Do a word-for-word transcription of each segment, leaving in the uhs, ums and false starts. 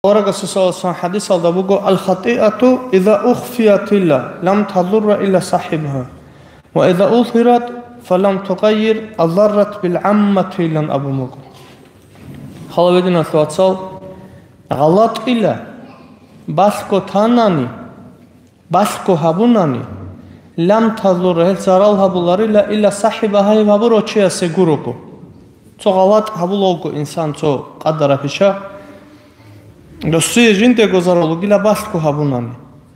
Аварагасул саллаллагьу гӀалайгьи ва саллам хӀадисалда буго: «Ал-хатиату иза ухфият илла, лам тадурра илла сахибаха, ва иза узгьират, фа лам тугаййир, азаррат бил гӀаммати», – илан абун буго. Хала бединалъул вацал, гъалатӀила балъго танани, балъго гьабунани, лам тадурра, гьел зарал гьабуларила, илла сахибаха, гьеб гьабурав чиясе гурого. Цо гъалатӀ гьабулавго инсан цо къадараб иша, досие жиндего зарал бугила балъго гьабунани.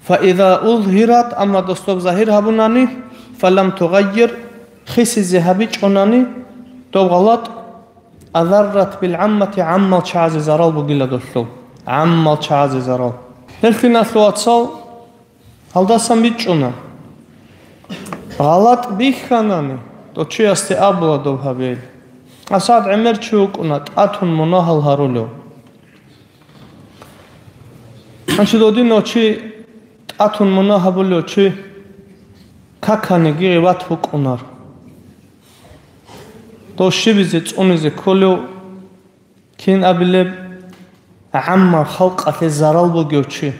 Фа иза узгьират, амма дос доб загьир гьабунани, фа лам тугаййир, хисизе гьабичӀонани доб гъалатӀ, азаррат бил гӀаммати, гӀаммал чагӀазе зарал бугила долъул, гӀаммал чагӀазе зарал. Гьелъиналъул вацал, гьалдасан бичӀчӀуна. ГъалатӀ бихьанани, дов чиясде абула доб гьабейил. АсагӀат гӀемер чи вукӀуна, тӀатун мунагьал гьарулев. Гьанчи додинав чи, тӀатун мунагь гьабулев чи, каканиги гъибат букӀунар. Дов щибизе, цӀунизе кколев, кин абилеб, гӀаммаб халкъалъе зарал бугев чи.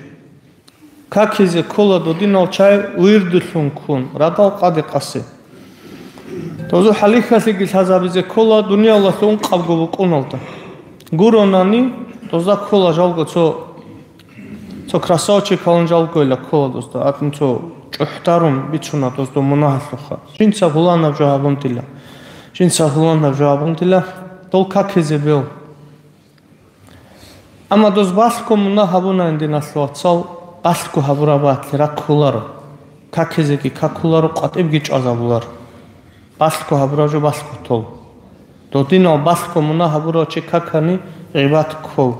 Какизе ккола додинал чагӀи вирдулъун ккун, радал къаде-къасе. Дозу хӀалихьалъиги лъазабизе ккола дуниялалъул ункъабго букӀуналда. Гуронани, дозда ккола жалго цо, цо красавчикалун жалгойила ккола дозда, гьадин цо чӀухӀдарун бицуна дозда мунагьалъухъа. Жинца гьуланаб жо гьабун дила. Жинца гьуланаб жо гьабун дила. Дол какизе бел. Амма доз балъго мунагь гьабунаин, диналъул вацал, балъго гьабураб батли раккуларо. Какизеги какуларо, къватӀибги чӀвазабуларо. Балъго гьабураб жо балъго тол. Додинал балъго мунагь гьабурав чи какани гъибат ккол.